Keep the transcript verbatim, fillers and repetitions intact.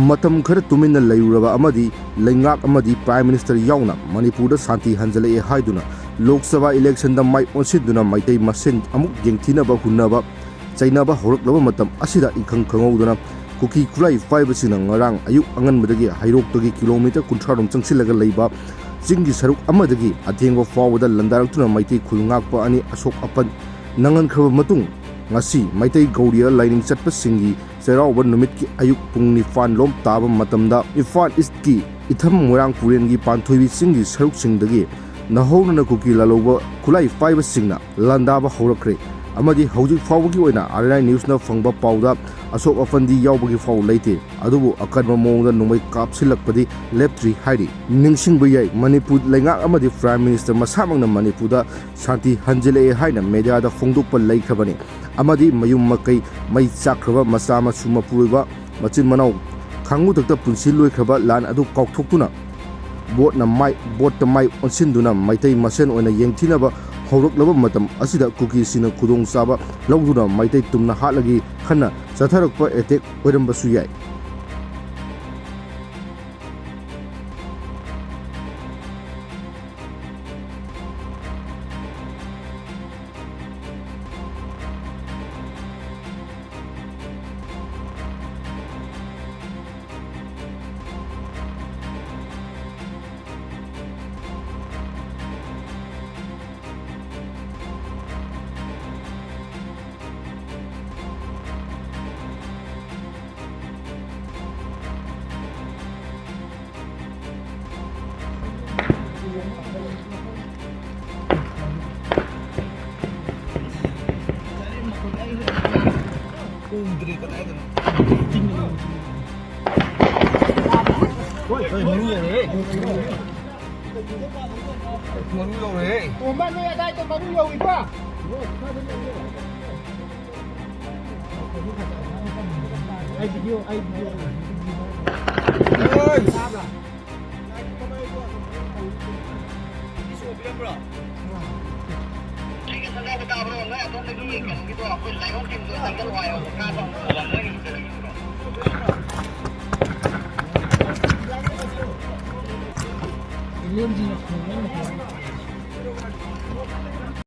ꯃꯇꯝ ꯈꯔ ꯇꯨꯃꯤꯟꯅ ꯂꯩꯔꯨꯔꯕ ꯑꯃꯗꯤ ꯂꯩꯉꯥꯛ ꯑꯃꯗꯤ Prime Minister ꯌꯥꯎꯅ ꯃꯅꯤꯄꯨꯔꯗ ꯁꯥꯟꯇꯤ ꯍꯟꯖꯤꯜꯂꯛꯑꯦ ꯍꯥꯏꯗꯨꯅ Lok Sabha election ꯗ ꯃꯥꯏ ꯑꯣꯟꯁꯤꯟꯗꯨꯅ ꯃꯩꯇꯩ ꯃꯁꯦꯟ ꯑꯃꯨꯛ ꯌꯦꯡꯊꯤꯅꯕ ꯍꯨꯟꯅꯕ ꯆꯩꯅꯕ ꯍꯧꯔꯛꯂꯕ ꯃꯇꯝ ꯑꯁꯤꯗ ꯏꯈꯪ ꯈꯪꯍꯧꯗꯅ ꯀꯨꯀꯤ ꯈꯨꯠꯂꯥꯏ ꯄꯥꯏꯕꯁꯤꯡꯅ ꯉꯔꯥꯡ ꯑꯌꯨꯛ ꯑꯉꯟꯕꯗꯒꯤ ꯍꯩꯔꯣꯛꯇꯒꯤ kilometre ꯀꯨꯟꯊ꯭ꯔꯥ ꯔꯣꯝ ꯆꯪꯁꯤꯜꯂꯒ ꯂꯩꯕ ꯆꯤꯡꯒꯤ ꯁꯔꯨꯛ ꯑꯃꯗꯒꯤ ꯑꯊꯦꯡꯕ ꯐꯥꯎꯕꯗ ꯂꯥꯟꯗꯥꯔꯛꯇꯨꯅ ꯃꯩꯇꯩ ꯈꯨꯜ ꯉꯥꯛꯄ ꯑꯅꯤ ꯑꯁꯣꯛ ꯑꯄꯟ ꯅꯪꯍꯟꯈ꯭ꯔꯕ ꯃꯇꯨꯡ, ꯉꯁꯤ ꯃꯩꯇꯩ ꯒꯧꯔꯤꯌ ꯂꯥꯏꯅꯤꯡ ꯆꯠꯄꯁꯤꯡꯒꯤ ꯆꯩꯔꯥꯎꯕ ꯅꯨꯃꯤꯠꯀꯤ ꯑꯌꯨꯛ ꯄꯨꯡ ꯅꯤꯄꯥꯟ ꯂꯣꯝ ꯇꯥꯕ ꯃꯇꯝꯗ ꯏꯝꯐꯥꯜ ꯏꯁ꯭ꯠꯀꯤ ꯏꯊꯝ ꯃꯣꯏꯔꯥꯡ ꯄꯨꯔꯦꯟꯒꯤ ꯄꯥꯟꯊꯣꯏꯕꯤ ꯆꯤꯡꯒꯤ ꯁꯔꯨꯛꯁꯤꯡꯗꯒꯤ ꯅꯧꯍꯧꯅꯅ ꯀꯨꯀꯤ ꯂꯥꯜꯍꯧꯕ ꯈꯨꯠꯂꯥꯏ ꯄꯥꯏꯕꯁꯤꯡꯅ ꯂꯥꯟꯗꯥꯕ ꯍꯧꯔꯛꯈ꯭ꯔꯦ ꯑꯃꯗꯤ ꯍꯧꯖꯤꯛ ꯐꯥꯎꯕꯒꯤ ꯑꯣꯏꯅ ꯑꯥꯔ ꯑꯦꯟ ꯑꯥꯏ ꯅ꯭ꯌꯨꯁꯅ ꯐꯪꯕ ꯄꯥꯎꯗ ꯑꯁꯣꯛ ꯑꯄꯟꯗꯤ ꯌꯥꯎꯕꯒꯤ ꯄꯥꯎ ꯂꯩꯇꯦ꯫ ꯑꯗꯨꯕꯨ ꯑꯀꯟꯕ ꯃꯑꯣꯡꯗ ꯅꯣꯡꯃꯩ ꯀꯥꯞꯁꯤꯜꯂꯛꯄꯗꯤ ꯂꯦꯞꯇ꯭ꯔꯤ ꯍꯥꯏꯔꯤ꯫ ꯅꯤꯡꯁꯤꯡꯕ ꯌꯥꯏ, ꯃꯅꯤꯄꯨꯔ ꯂꯩꯉꯥꯛ ꯑꯃꯗꯤ Prime Minister ꯃꯁꯥꯃꯛꯅ ꯃꯅꯤꯄꯨꯔꯗ ꯁꯥꯟꯇꯤ ꯍꯟꯖꯤꯜꯂꯛꯑꯦ ꯍꯥꯏꯅ media ꯗ ꯐꯣꯡꯗꯣꯛꯄ ꯂꯩꯈ꯭ꯔꯕꯅꯤ ꯑꯃꯗꯤ ꯃꯌꯨꯝ ꯃꯀꯩ ꯃꯩ ꯆꯥꯛꯈ꯭ꯔꯕ ꯃꯆꯥ ꯃꯁꯨ ꯃꯄꯨꯔꯣꯏꯕ ꯃꯆꯤꯟ ꯃꯅꯥꯎ ꯈꯥꯡꯉꯨꯊꯛꯇ ꯄꯨꯟꯁꯤ ꯂꯣꯏꯈ꯭ꯔꯕ ꯂꯥꯟ ꯑꯗꯨ ꯀꯥꯎꯊꯣꯛꯇꯨꯅ ꯚꯣꯠꯅ ꯃꯥꯏ, ꯚꯣꯠꯇ ꯃꯥꯏ ꯑꯣꯟꯁꯤꯟꯗꯨꯅ ꯃꯩꯇꯩ ꯃꯁꯦꯟ ꯑꯣꯏꯅ ꯌꯦꯡꯊꯤꯅꯕ ꯍꯧꯔꯛꯂꯕ ꯃꯇꯝ ꯑꯁꯤꯗ ꯀꯨꯀꯤꯁꯤꯡꯅ ꯈꯨꯗꯣꯡꯆꯥꯕ ꯂꯧꯗꯨꯅ ꯃꯩꯇꯩ ꯇꯨꯝꯅ ꯍꯥꯠꯂꯒꯦ ꯈꯟꯅ ꯆꯠꯊꯔꯛꯄ attack ꯑꯣꯏꯔꯝꯕꯁꯨ ꯌꯥꯏ꯫ ꯎꯗ꯭ꯔꯦ ꯀꯗꯥꯏꯗꯅꯣ꯫ ꯍꯣꯏ, ꯃꯔꯨ ꯌꯧꯔꯦ꯫ ꯃꯔꯨ ꯌꯧꯔꯦ꯫ ꯇꯣꯝꯕ, ꯅꯣꯏ ꯑꯗꯥꯏꯗ ꯃꯔꯨ ꯌꯧꯏꯀꯣ? ꯑꯩ video, ꯑꯩ video꯫ ꯇꯥꯕ꯭ꯔꯥ? ꯂꯦꯝꯖꯤꯅ ꯈꯣꯡꯕ ꯃꯈꯣꯟ꯫